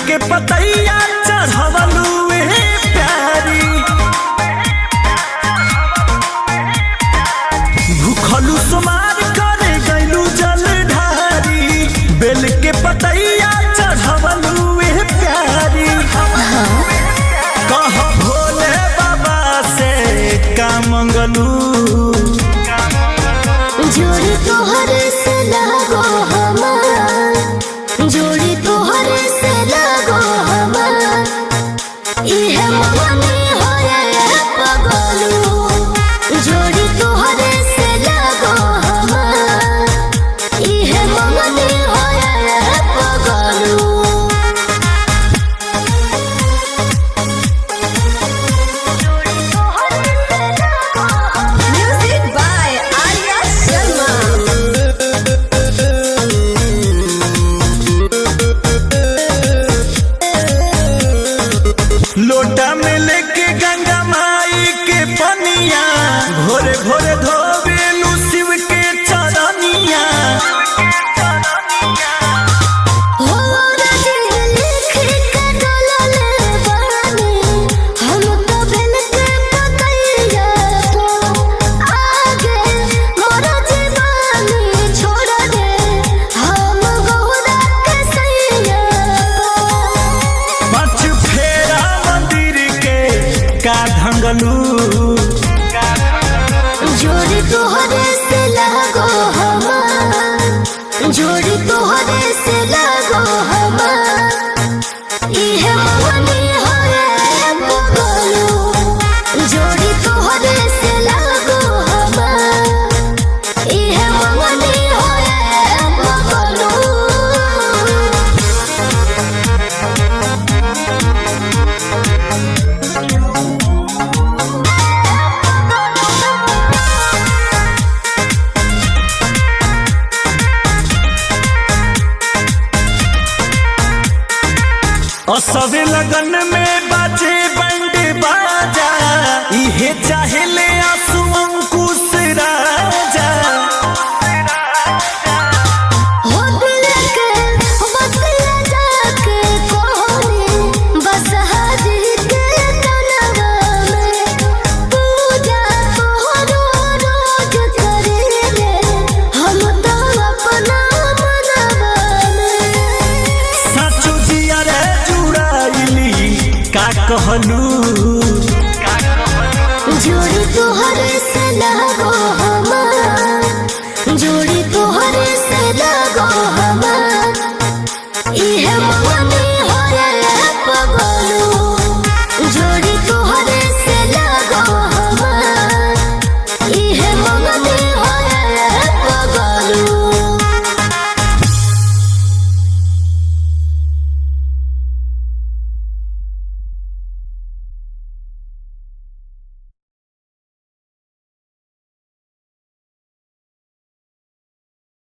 के पतैया चढ़वलू ए प्यारी। भूखलू सुमार करे गैलू जल ढारी, बेल के पतैया चढ़वलू ए प्यारी। कह भोले बाबा से का मंगलू? जोड़ी तोहर से लागो हमार, जोड़ी तोहर से लागो हमार, इहे मने होए पगलू। जोड़ी तोहर से लागो हमार, इहे मने होए पगलू। Music by Arya Sharma. लोटा में लेके गंगा माई के पनिया, भोरे भोरे धोबेलू शिव के चरनिया। हो राजे लिख के डोलल बानी, हम तो बेल के पतैया तो आगे मोर जीवानी छोड़ दे, हम गौरा के सैया तो। पाँच फेरा मंदिर के का ढंगलू? जोड़ी तोहरे से लागो हमार, जोड़ी तोहरे से लागो हमार, इहे मने होए पगलू। जोड़ी तोहरे से लागो हमार, इहे मने होए पगलू। असवे लगन में बाजे बंड बाजा, इहे चाहे ले आंसू अंकुश राजा। हो दिल के बदला जाके कोहनी, बस हाजी के कनवा में पूजा तोहरो रोज करेले, हम तो अपना मनवा में। साचो जिया रे जुड़ाइली का कहलू?